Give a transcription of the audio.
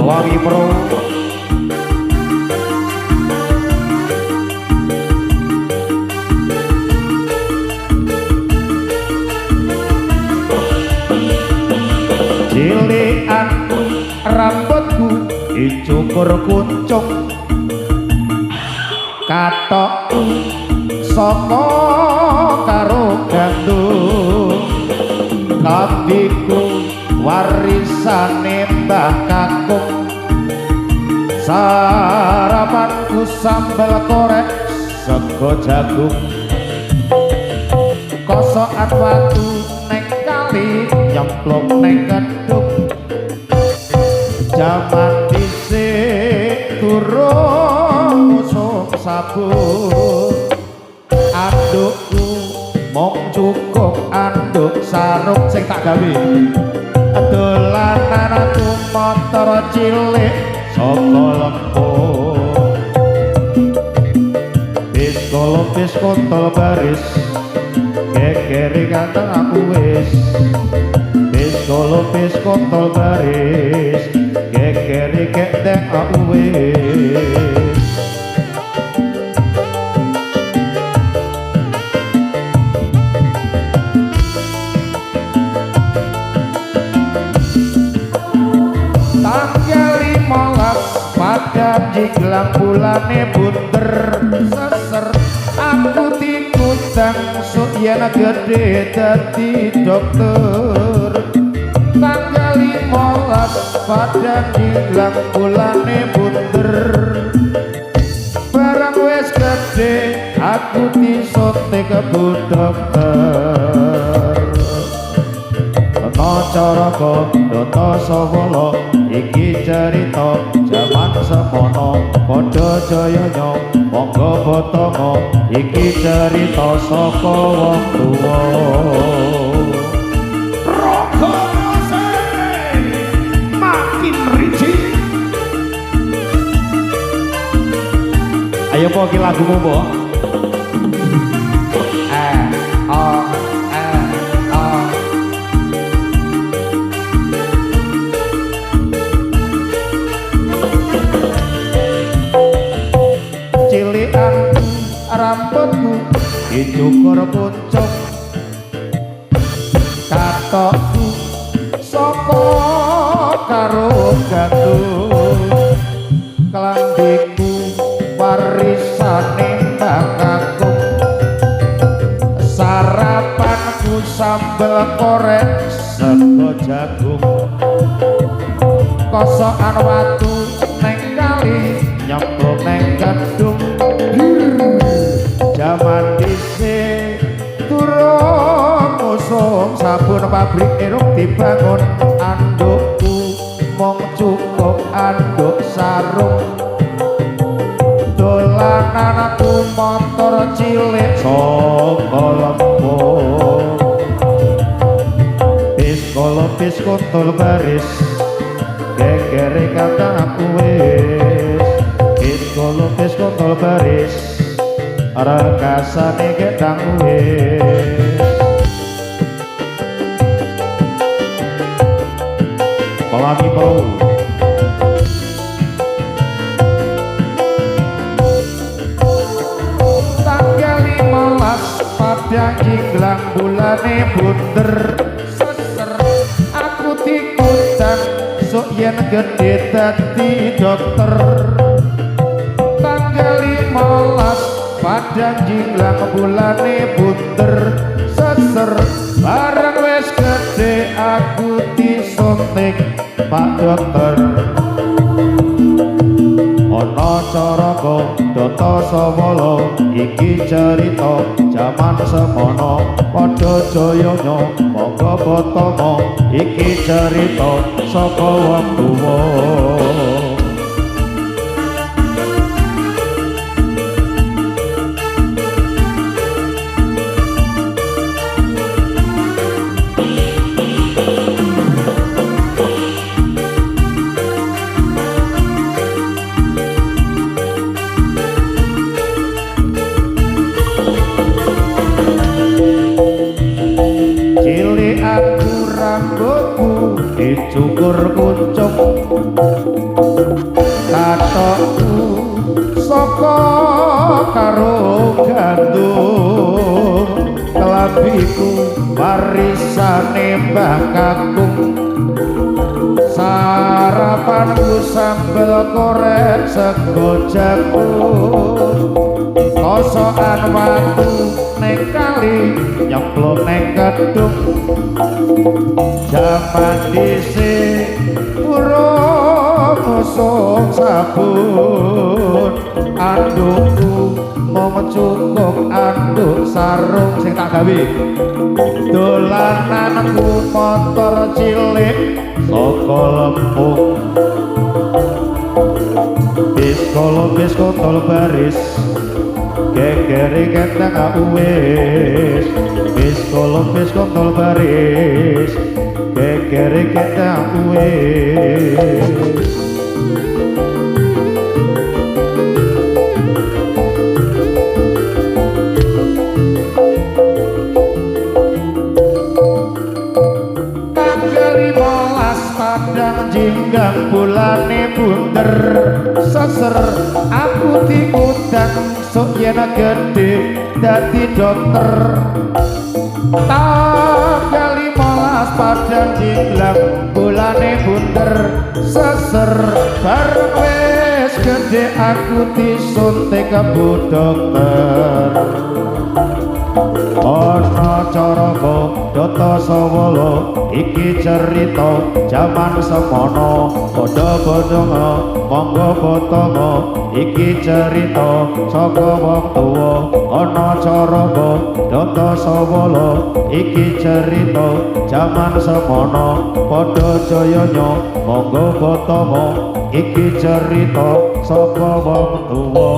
Pewangi Pro. Cilikanku rambutku dicukur kuncung, katokku saka karo gandum, klambiku warisane Mbah Kakung, sarapanku sambel korek sego jagung, kosokan watu neng kali nyemplung neng kedung, jaman dhisik durung usum sabun, andukku mung cukup anduk sarung sing tak gawe, dolanan aku motor cilik saka lempung, bis kolopis kontol baris gegere kantong aku wis, bis kolopis kontol baris gegere ketek aku wis. Tanggal 15 padang jiglang bulane bunder seser, aku dikutang sok yen gedhe dadi dokter. Tanggal 15 padang jiglang bulane bunder, barang wis gedhe aku disuntik bu dokter. Ana caraka data sawala iki cerita jaman semono, padha jayanya monggo botongo iki cerita saka wong tuwa. Rogo makin rinci. Ayo po iki lagumu po. E O E O. Cilikan rambutku dicukur kuncung, katokku saka karo gandum, klambiku warisane Mbah Kakung, sarapanku sambel korek sego jagung, kosokan watu neng kali nyemplung neng gedung, jaman dhisik durung usum sabun pabrik erung dibangun, andukku mung cukup anduk sarung, dolanan aku motor cilik saka lempung, bis kolopis kontol baris gegere kata aku wis, bis kolopis kontol baris rekasane gedang wis. Pewangi Pro. Tanggal 15 padang jinglang bulane bunder seser, aku dikutang sok yen gedhe dadi dokter. Tanggal 15 padang jinglang bulane bunder seser, bareng wis gedhe aku disuntik Pak Dokter. Ana caraka data sawala iki cerita jaman semono, padha jayanya monggo botongo iki cerita saka wong tuwa. Cilik aku rambutku dicukur kuncung, iku warisane Mbah Kakung. Sarapanku sambel korek sego jagung, kosokan watu neng kali nyemplung neng kedung. Jaman dhisik urung usum sabun, andukku mung cukup anduk sarung sing tak gawe. Dolananku motor cilik saka lempung, biskolo biskotol baris gegere ketang wis. Biskolo biskotol baris gegere ketang wis. Jinggang bulane bunder seser, aku diundang sok yen gedhe dadi dokter. Tanggal 15 padang jinglang bulane bunder seser, bareng wis gedhe aku disuntik bu dokter. Ana caraka data sawala iki cerita jaman semono, padha bodhonga monggo potonggo iki cerita saka wong tuwa. Ana caraka data sawala iki cerita jaman semono, padha jayanya monggo potonggo iki cerita saka wong tuwa.